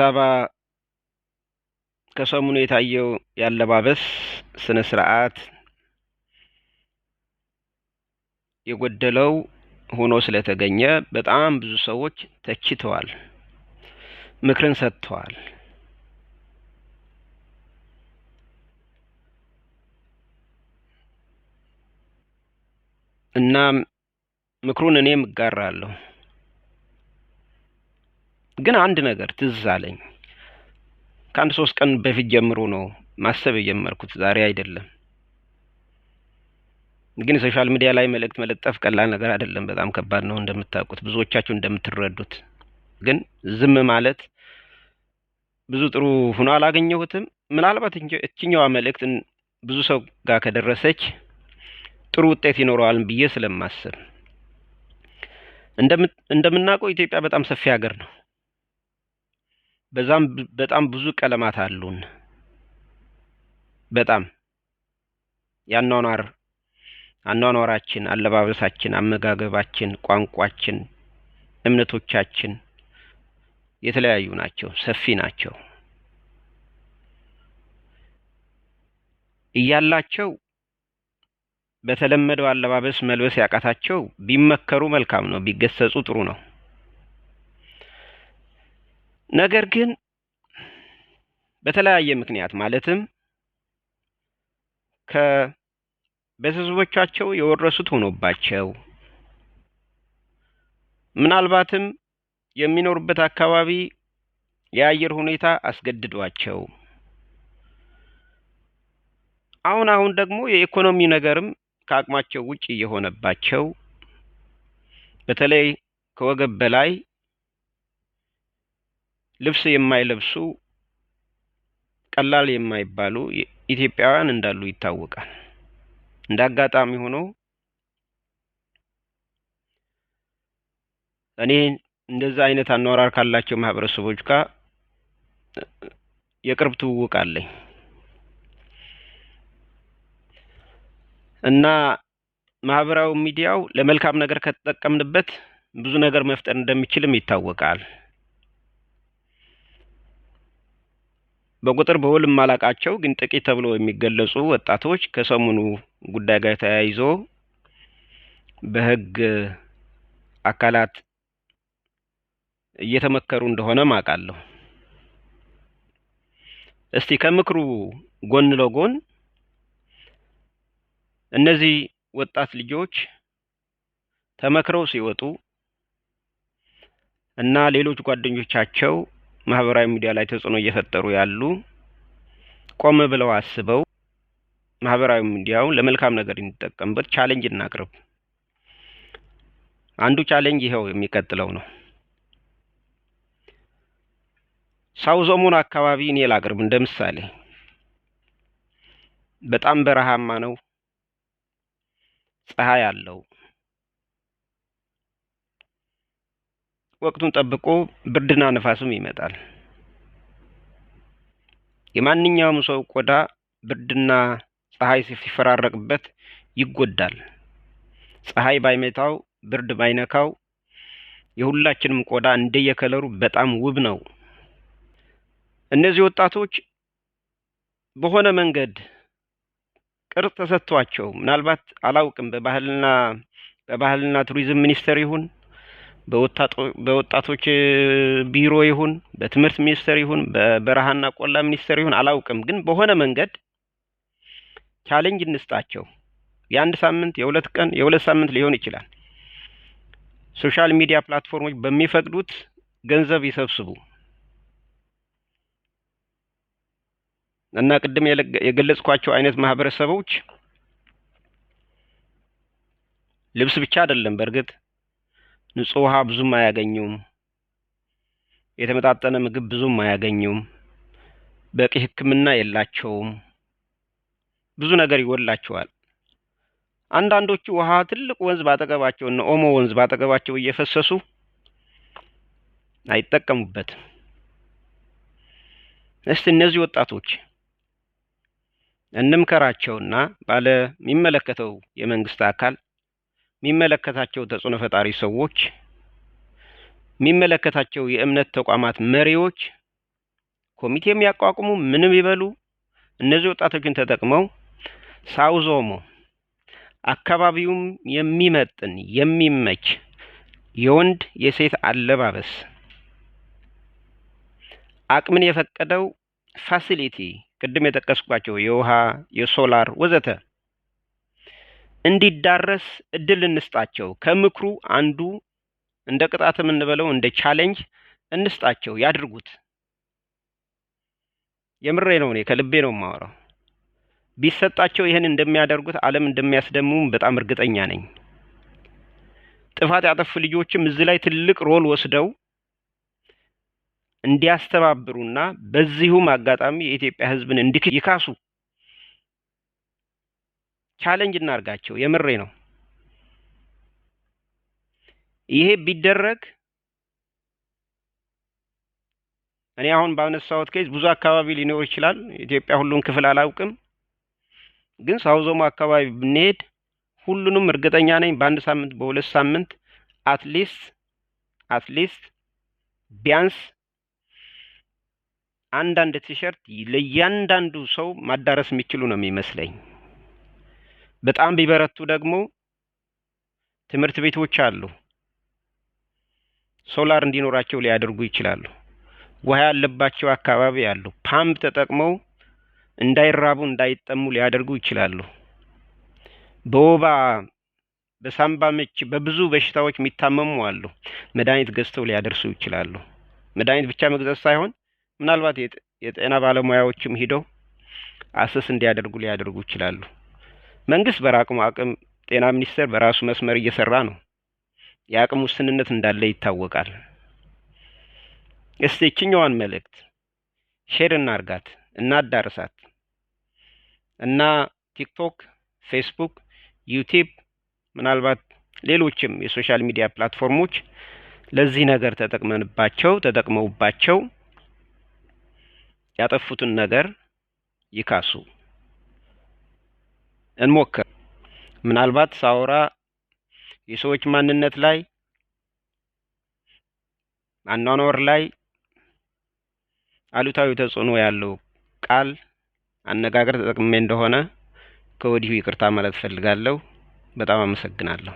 አበባ ከሰሞኑ የታየው ያለባበስ ስነ ስርዓት የጎደለው ሆኖ ስለተገኘ በጣም ብዙ ሰዎች ተችተዋል፣ ምክርን ሰጥተዋል። እና ምክሩን እኔም እጋራለሁ። ግን አንድ ነገር ትዝ አለኝ። ከአንድ 3 ቀን በፊት ጀምሮ ነው ማሰብ የጀመርኩት፣ ዛሬ አይደለም። ግን social media ላይ መልእክት መለጠፍ ቀላል ነገር አይደለም፣ በጣም ከባድ ነው እንደምታውቁት፣ ብዙዎቻችሁ እንደምትረዱት። ግን ዝም ማለት ብዙ ጥሩ ሆኖ አላገኘሁትም። ምናልባት እችኛዋ መልእክት ብዙ ሰው ጋር ከደረሰች ጥሩ ውጤት ይኖረዋል ብዬ ስለማስብ፣ እንደምናውቀው ኢትዮጵያ በጣም ሰፊ ሀገር ነው። በዛም በጣም ብዙ ቀለማት አሉን። በጣም አኗኗራችን፣ አለባበሳችን፣ አመጋገባችን፣ ቋንቋችን፣ እምነቶቻችን የተለያዩ ናቸው፣ ሰፊ ናቸው። እያላቸው በተለመደው አለባበስ መልበስ ያቃታቸው ቢመከሩ መልካም ነው፣ ቢገሰጹ ጥሩ ነው። ነገር ግን በተለያየ ምክንያት ማለትም ከቤተሰቦቻቸው የወረሱት ሆኖባቸው ምናልባትም የሚኖሩበት አካባቢ የአየር ሁኔታ አስገድዷቸው አሁን አሁን ደግሞ የኢኮኖሚ ነገርም ከአቅማቸው ውጭ እየሆነባቸው በተለይ ከወገብ በላይ ልብስ የማይለብሱ ቀላል የማይባሉ ኢትዮጵያውያን እንዳሉ ይታወቃል። እንደ አጋጣሚ ሆኖ እኔ እንደዛ አይነት አኗኗር ካላቸው ማህበረሰቦች ጋር የቅርብ ትውውቅ አለኝ እና ማህበራዊ ሚዲያው ለመልካም ነገር ከተጠቀምንበት ብዙ ነገር መፍጠር እንደሚችልም ይታወቃል። በቁጥር በውል የማላውቃቸው ግን ጥቂት ተብሎ የሚገለጹ ወጣቶች ከሰሞኑ ጉዳይ ጋር ተያይዞ በህግ አካላት እየተመከሩ እንደሆነ አውቃለሁ። እስቲ ከምክሩ ጎን ለጎን እነዚህ ወጣት ልጆች ተመክረው ሲወጡ እና ሌሎች ጓደኞቻቸው ማህበራዊ ሚዲያ ላይ ተጽዕኖ እየፈጠሩ ያሉ ቆም ብለው አስበው ማህበራዊ ሚዲያውን ለመልካም ነገር እንዲጠቀምበት challenge እናቅርብ። አንዱ challenge ይኸው የሚቀጥለው ነው። South ኦሞን አካባቢ እኔ ላቅርብ እንደ ምሳሌ። በጣም በረሃማ ነው። ፀሐይ አለው። ወቅቱን ጠብቆ ብርድና ንፋስም ይመጣል። የማንኛውም ሰው ቆዳ ብርድና ፀሐይ ሲፈራረቅበት ይጎዳል። ፀሐይ ባይመታው ብርድ ባይነካው የሁላችንም ቆዳ እንደየከለሩ በጣም ውብ ነው። እነዚህ ወጣቶች በሆነ መንገድ ቅርጽ ተሰጥቷቸው ምናልባት አላውቅም በባህልና ቱሪዝም ሚኒስቴር ይሁን በወጣቶች ቢሮ ይሁን በትምህርት ሚኒስቴር ይሁን በበረሃና ቆላ ሚኒስቴር ይሁን አላውቅም፣ ግን በሆነ መንገድ challenge እንስጣቸው። የአንድ ሳምንት፣ የ2 ቀን፣ የ2 ሳምንት ሊሆን ይችላል። social media platform ኦች በሚፈቅዱት ገንዘብ ይሰብስቡ እና ቅድም የገለጽኳቸው አይነት ማህበረሰቦች ልብስ ብቻ አይደለም፣ በእርግጥ ንጹህ ውሃ ብዙም አያገኙም፣ የተመጣጠነ ምግብ ብዙም አያገኙም፣ በቂ ሕክምና የላቸውም፣ ብዙ ነገር ይጎድላቸዋል። አንዳንዶቹ ውሃ ትልቅ ወንዝ ባጠገባቸው እነ ኦሞ ወንዝ ባጠገባቸው እየፈሰሱ አይጠቀሙበትም። እስቲ እነዚህ ወጣቶች እንምከራቸውና ባለ የሚመለከተው የመንግስት አካል፣ የሚመለከታቸው ተጽዕኖ ፈጣሪ ሰዎች፣ የሚመለከታቸው የእምነት ተቋማት መሪዎች ኮሚቴ የሚያቋቁሙ ምንም ይበሉ፣ እነዚህ ወጣቶችን ተጠቅመው ሳውዝ ኦሞ አካባቢውም የሚመጥን የሚመች የወንድ የሴት አለባበስ አቅምን የፈቀደው facility፣ ቅድም የጠቀስኳቸው የውሃ፣ የሶላር ወዘተ እንዲዳረስ እድል እንስጣቸው። ከምክሩ አንዱ እንደ ቅጣት የምንበለው እንደ challenge እንስጣቸው፣ ያድርጉት። የምሬ ነው፣ እኔ ከልቤ ነው የማወራው። ቢሰጣቸው ይህን እንደሚያደርጉት፣ ዓለም እንደሚያስደምሙ በጣም እርግጠኛ ነኝ። ጥፋት ያጠፉ ልጆችም እዚህ ላይ ትልቅ role ወስደው እንዲያስተባብሩና በዚሁም አጋጣሚ የኢትዮጵያ ሕዝብን እንዲካሱ challenge እናርጋቸው። የምሬ ነው። ይሄ ቢደረግ እኔ አሁን ባነሳሁት case ብዙ አካባቢ ሊኖር ይችላል። ኢትዮጵያ ሁሉን ክፍል አላውቅም፣ ግን ሳውዝ ኦሞ አካባቢ ብንሄድ ሁሉንም እርግጠኛ ነኝ በአንድ ሳምንት፣ በ2 ሳምንት at least ቢያንስ አንዳንድ ቲሸርት ለእያንዳንዱ ሰው ማዳረስ የሚችሉ ነው የሚመስለኝ። በጣም ቢበረቱ ደግሞ ትምህርት ቤቶች አሉ፣ ሶላር እንዲኖራቸው ሊያደርጉ ይችላሉ። ውሃ ያለባቸው አካባቢ አሉ፣ ፓምፕ ተጠቅመው እንዳይራቡ እንዳይጠሙ ሊያደርጉ ይችላሉ። በወባ፣ በሳምባ ምች፣ በብዙ በሽታዎች የሚታመሙ አሉ፣ መድኃኒት ገዝተው ሊያደርሱ ይችላሉ። መድኃኒት ብቻ መግዛት ሳይሆን ምናልባት የጤና ባለሙያዎችም ሂደው assess እንዲያደርጉ ሊያደርጉ ይችላሉ። መንግስት በራሱ አቅም፣ ጤና ሚኒስቴር በራሱ መስመር እየሰራ ነው። የአቅም ውስንነት እንዳለ ይታወቃል። እስቲ ይችኛዋን መልእክት share እናርጋት፣ እናዳርሳት እና ቲክቶክ፣ ፌስቡክ፣ ዩቲዩብ፣ ምናልባት ሌሎችም የ social media platform ኦች ለዚህ ነገር ተጠቅመንባቸው ተጠቅመውባቸው ያጠፉትን ነገር ይካሱ። እንሞክር። ምናልባት ሳወራ የሰዎች ማንነት ላይ፣ አኗኗር ላይ አሉታዊ ተጽዕኖ ያለው ቃል፣ አነጋገር ተጠቅሜ እንደሆነ ከወዲሁ ይቅርታ ማለት እፈልጋለሁ። በጣም አመሰግናለሁ።